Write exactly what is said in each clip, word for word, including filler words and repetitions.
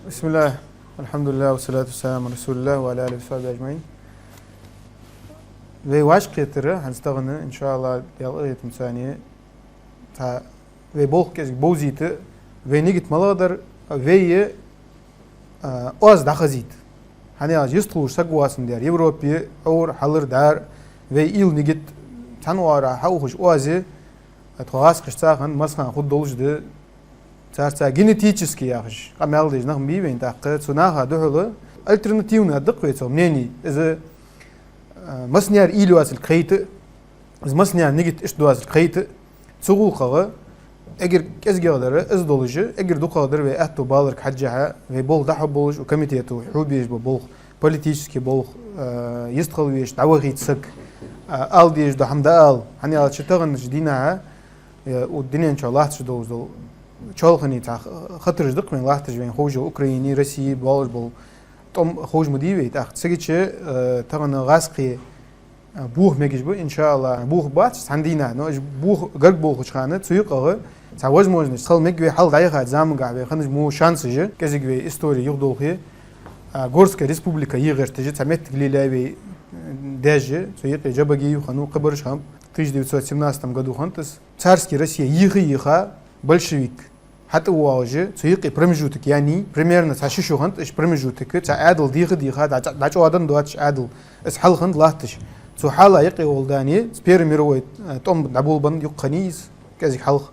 بسم الله، الحمد لله، والصلاة والسلام على رسول الله وعلى آله وصحبه أجمعين. Вай вӀашагӀкхетар хӀанз тахан, иншааллахӀ, Даьла къахетамца, цхьа вай болх кӀезига бовзийта, вай нигат малагӀа дар, вай, а, оаз дӀахазийта. ХӀана аьлча йистхулаш саг воацандаь, Европе Ӏор хьалар дар, вай уйла, нигат цхьан оагӀорахьа хьаухаш оаз, тхо гӀазкхашца хинна массахана хургдолаш да, царца генетически яхаш къамаьл деш нах ма бий вайна тӀаккха. Цу наха духьала альтернативни да-кх вай цох мнени. Из, а, массанена уйла йоацилга кхайта, из массанена нигат иштта доацилга кхайта. Цу гӀулакхага эггара кӀезигагӀа дар из долаш, эггара дукхагӀа дар вай аьттув баларга хьежжа, вай болх дӀахьо болаш, укх комитето хьабеш бола болх, политически болх, а, йистхила везаш дӀавахийта саг, а, ала дезаш дола хӀама дӀаала. ХӀана аьлча таханарча дийнахьа, э, укх дунен чу латташ долаш дола чоалхане цхьа хатараш да-кх вайна латташ, вайна ховш йола Украине, Россе болаш бола тӀом ховш ма дий вай. ТӀаккха цига чу, э, тахан гӀазкхий, э, бохам мегаш ба, иншааллахӀ. Бохаргбац цхьан дийнахьа, но уж бохаргболх болча хана цу юкъагӀа цхьа возможность хила мег вай, хьалха дӀаяхача замангахьа вай хиннаш мо шансаш, кӀезига вай истори юхадолхе, а, Горская республика е гӀерташ, цхьа моттиг лелаяь вай, э, даьша, цу юкъе Джабагиев хиннав, кхыбараш хиннаб. Тысяча девятьсот семнадцатом году хиннад из. Царски Россе йийха-йийха, большевик хьатӀавоагӀаш, цу юкъе промежуток яьннай, примерно цхьа ши шу хиннад уж промежуток, цхьа Ӏаьдал дийха-дийха, дӀа-, дӀачӀоагӀдан доацаш Ӏаьдал, из хьалха хиннад латташ. Цу хьала юкъе гӀолла даьнна, Первый мировой, э, тӀом дӀаболабенна юкъе хиннай из, кӀезига хьалха.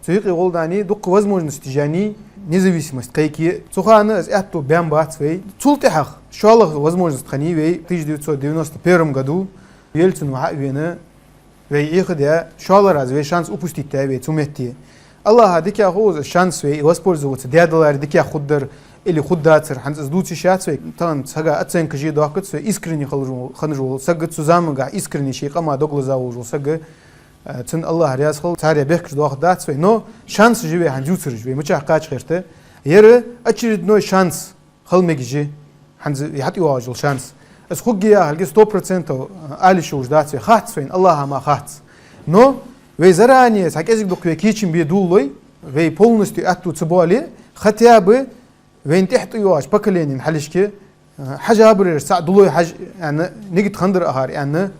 Цу юкъе гӀолла даьнна, дукха возможносташ яьннай независимость кхайке. Цу хана из аьттув баьннабац вай. Цул тӀехьагӀа шоллагӀа возможность хиннай вай тысяча девятьсот девяносто первом году, Ельцин ва хьа а вена, вай Ӏехадаь, шоллагӀа раз вай шанс упустить даь вай цу метте. АллахӀа дикагӀа хов из шанс вай воспользоваться даь даларе дикагӀа хургдар или хургдацар, хӀанз из дувца йиш яц вай. Тахан сага оценкаш е доахкац вай, искренне хилаш вола, хиннаш вола саг, цу замангахьа искренне ший къама дог лазаш вола саг, э, цунна АллахӀ раьза хилва, царех бехкаш доахаргдац вай. Но шансаш я вай хӀанз ювцараш, вай мичахьа кхача гӀерта. Ер очередной шанс хила мегаш я, хӀанз хьатӀайоагӀаш йола шанс. Из хургья яхилга сто процентов ала йиш йолаш дац вай, хац вайна, АллахӀа мара хац. Но вай заранее цхьа кӀезига-дукха вай кийчам бе долалой, вай полностью аьттув ца боале, хотя бы вайна тӀехьа тӀайоагӀача поколенена хьалхашка, э, хьажа бараш цхьа долой хьажа, аьнна, нигат хиннадар акхар, аьнна,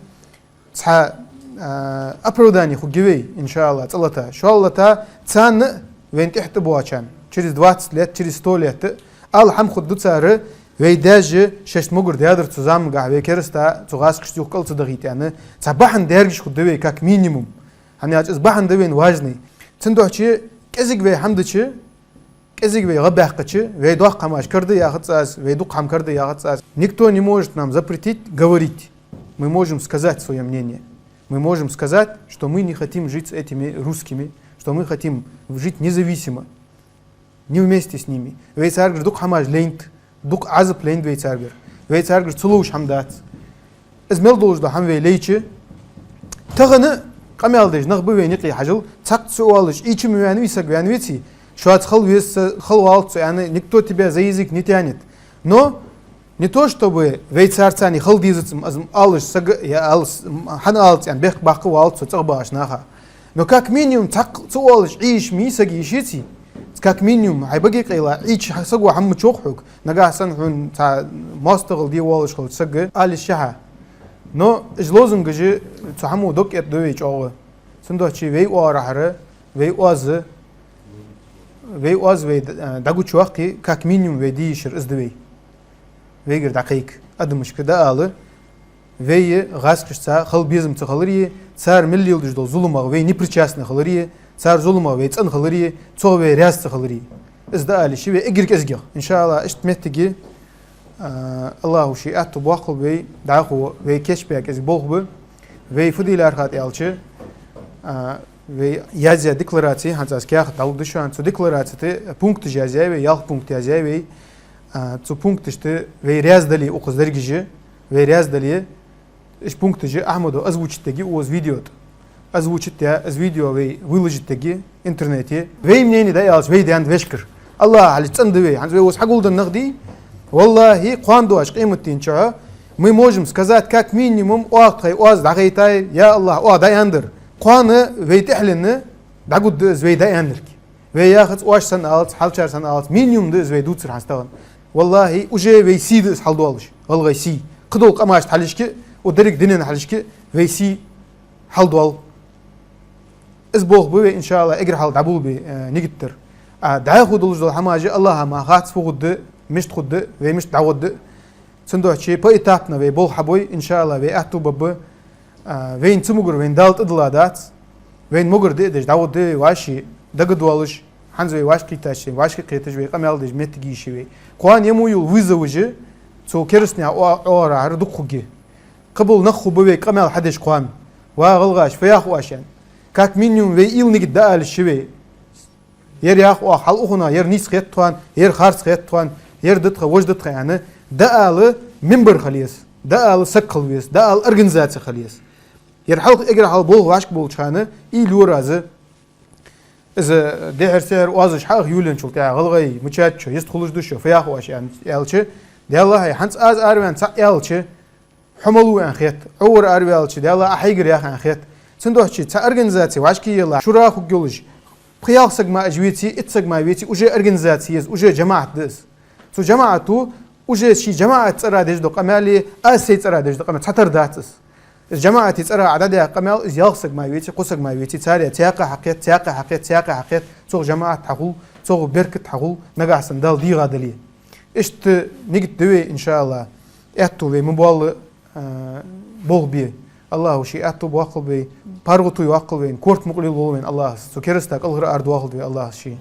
цхьа, а, оправдани хургья вай, иншааллахӀ, цӀа лата. ШоллагӀа лата царна а, вайна тӀехьа тӀабоагӀачарна, через двадцать лет, через сто лет а ала хӀама хургда цар, вай даьша шоашта могар даьдар цу замангахьа, вай кераста цу гӀазкхашта юха кӀал ца дахийта, аьнна, цхьа бахьан даьргаш хургда вай, как минимум. ХӀана аьлча из бахьан да вайна важный. Цудухьа кӀезига вай хӀама дича, кӀезига вай гӀа баьккхача, вай доккха хӀамаш караде яхац аз, вай дукха хӀама караде яхац аз. Никто не может нам запретить говорить. Мы можем сказать своё мнение. Мы можем сказать, что мы не хотим жить с этими русскими, что мы хотим жить независимо, не вместе с ними. Вай царгара дукха хӀамаш лайнад, дукха Ӏазап лайнад вай царгара. Вай царгара ца ловш хӀама дац. Из мел долаш дола хӀама вай лайча, тахан къамаьл деш нах ба вайна юкъе хьажал, цхьаккха ца оалаш, Ӏийча ма ваьннавий саг, ваьннавеций, шоца хила веза со, хила валац со, аьнна, никто тебя за язык не тянет. Но не то чтобы вай царца хила дезац-м аз-м оалаш саг, е алас, м, хӀана алац аьнна, бехк баккха валац со цӀагӀа багӀача наха. Но как минимум цхьаккха ца оалаш Ӏе йиш ма йий сага, йиш яций? Как минимум хьай баге къайла Ӏийча саго хӀама ма чох хьога. Нагахьа санна хьона цхьа моастагӀал де воалаш хилча сага ала йиш я хьа. Но уж лозунгаш цу хӀамо дог кӀетта ду вай чӀоагӀа. Цудухьа вай оагӀорахьара, вай оаз, вай оаз вай д-, дӀагучаваккхе, как минимум вай де йиш яр из да вай. Вайгара дӀакхайка, адамашка дӀаала, вай гӀазкхашца хила безам ца хиларе, цар мел леладеш дола зуламах вай не причастны хиларе, цар зуламах вай цӀена хиларе, цох вай раьза ца хиларе. Из дӀаала йиш я вай эггара кӀезигагӀа. ИншааллахӀ, иштта моттиге, а, АллахӀа ший аьттув боаккхалба вай, дӀахо вай кийчбаь кӀезига болх ба. Вай фу де лаьрхӀад аьлча, а, вай язъяь деклараци, хӀанз аз каьхат дӀалургда шоана, цу деклараци тӀа пункташ язъяьй вай, ялх пункт язъяьй вай. А, цу пункташта вай раьза дале, укхаза деррига а, вай раьза дале, уж пункташ Ахьмада озвучить ергья укхаза видео тӀа. Озвучить яь, из видео вай выложить ергья интернете. Вай мнени дӀааьлча, вай даьннад вешкара. АллахӀа хьалхашка цӀена да вай, хӀанз вай укхаза хьагулденна нах дий? ВаллахӀи, кхоана доагӀача къематдийнахьа чу мы можем сказать как минимум, оаха тхоай оаз дӀахайтар, я АллахӀ, оаха дӀааьннадар. Кхоана вай тӀехьленна дӀагургда из вай дӀааьннилга. Вай яхац, оаш санна алац, хьалхарчар санна алац, минимум да из вай дувцар хӀанз тахан. Валлахьи, уже вай сий да из хьалдоалаш, гӀалгӀай сий. Кхыдола къамашта хьалхашка, укх деррига дунен хьалхашка вай сий хьалдоал. Из болх ба вай, иншааллахь, эггара хьалха дӀаболабе, э, нигат дар. А дӀахо долаш дола хӀамаш а АллахӀа мара хац, фу хургда, мишта хургда, вай мишта дӀагӀоргда. Цудухьа поэтапно вай болх хьабой, иншааллахь, вай аьттув баргба. А, вайна цу могар вайна Дала тӀадилла дац. Вайна могар диа деш дӀагӀоргда вай, вӀаший дагадоалаш, хӀанз вай вӀашагӀкхийттача, вӀашагӀкхеташ, вай къамаьл деш моттиг йий вай. Кхоана е мо йола вызоваш а цу керастаний оа-, оагӀорахьара дукха хургья. Кхыбола нах хургба вай къамаьл хьадеш кхоана. Ва гӀалгӀаш, фу йоах оаш аьнна. Как минимум вай уйла, нигат дӀаала йиш я вай. Ер йоах оаха хьалха ухана, ер нийса хет тхона, ер харц хет тхона, ер да тха, вож да тха аьнна, дӀаала мимбар хила еза, дӀаала саг хила веза, дӀаала организаци хила еза. Ер хьалха, эггара хьалха болх вӀашка болча хана, уйла йора аз, из дехьара-сехьара оазаш хьаха юллачул тӀехьагӀа, гӀалгӀай, мичад шо, йист хулаш да шо, фу йоах оаш аьнна аьлча, Даьллахьа, хӀанз аз араваьнна цхьа аьлча, хьо малув аьнна хет, Ӏовар араваьлча, Даьллахьа, Ӏа хьайгара ях аьнна хет. Цудухьа цхьа организаци вӀашка елла, шура хургйолаш, пхи-ялх саг мара уж веце, итт саг мара веце, уже организаци я из, уже жамаӀат да из. Цу жамаӀато уже ший жамаӀата цӀерагӀа деш дола къамаьл а, аз сай цӀерагӀа деш дола къамаьл цхьатарра дац из. Из жамаӀата цӀерагӀа Ӏа дӀадаьха къамаьл, из ялх саг мара веце, кхо саг мара веце, цар цхьаькха хьакхет, цхьаькха хьакхет, цхьаькха хьакхет, цох жамаӀат хьахул, цох беркат хьахул, нагахьа санна Дала дийгӀа дале. Иштта нигат да вай, иншааллахь, аьттув вай ма боалла, а, болх бе. АллахӀа ший аьттув боаккхалба вай, паргӀато йоаккхалба вайна, корта мукъалел волва вайна АллахӀа, цу кераста кӀалхара арадоахалда вай АллахӀа ший.